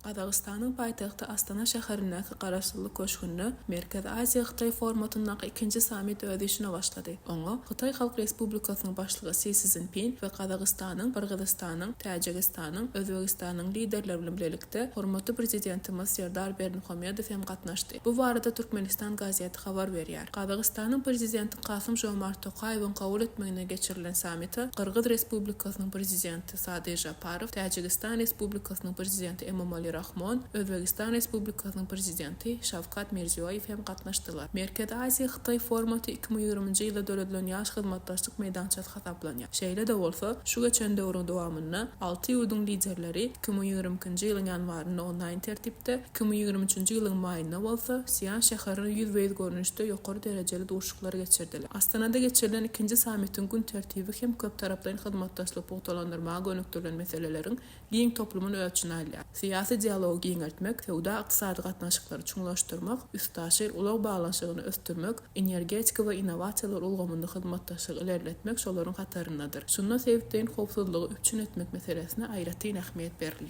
Gazagystanyň paýtagty Astana şäherindäki Garaşsyzlyk köşgünde Merkezi Aziýa-Hytaý formatyndaky ikinji sammit öz işine başlady. Oňa Hytaý Halk Respublikasynyň Başlygy Si Szinpin we Gazagystanyň, Gyrgyzystanyň, Täjigistanyň, Özbegistanyň Liderleri bilen bilelikde, hormatly Prezidentimiz Serdar Berdimuhamedow hem gatnaşdy. Bu barada Türkmenistan gazeti habar berýär. Gazagystanyň Prezidenti Kasym-Žomart Tokaýewiň kabul etmeginde geçirilen sammite Gyrgyz Respublikasynyň Prezidenti Sadyr Žaparow, Täjigistan Respublikasynyň Prezidenti Emomali Rahmon, Özbegistan Respublikasynyň Prezidenti Şawkat Mirziýoýew hem gatnaşdylar. Merkezi Aziýa-Hytaý formaty 2020-nji ýylda döredilen ýaş hyzmatdaşlyk meýdançasy hasaplanýar. Şeýle-de bolsa, şu geçen döwrüň dowamynda alty ýurduň Liderleri 2022-nji ýylyň ýanwarynda onlaýn tertipde, 2023-nji ýylyň maýynda bolsa Sian şäherinde ýüzbe-ýüz görnüşde ýokary derejeli duşuşyklar geçirdiler. Astanada geçirilen ikinji sammitiň gün tertibi hem köptaraplaýyn hyzmatdaşlygy pugtalandyrmaga gönükdirilen meseleleriň giň toplumyny öz içine alýar. Syýasy dialogy giňeltmek, söwda-ykdysady gatnaşyklary çuňlaşdyrmak, üstaşyr ulag baglanyşygyny ösdürmek, energetika we innowasiýalar ulgamynda hyzmatdaşlygy ilerletmek şolaryň hataryndadyr. Şunda sebitleýin howpsuzlygy üpjün etmek meselesine aýratyn ähmiýet berildi.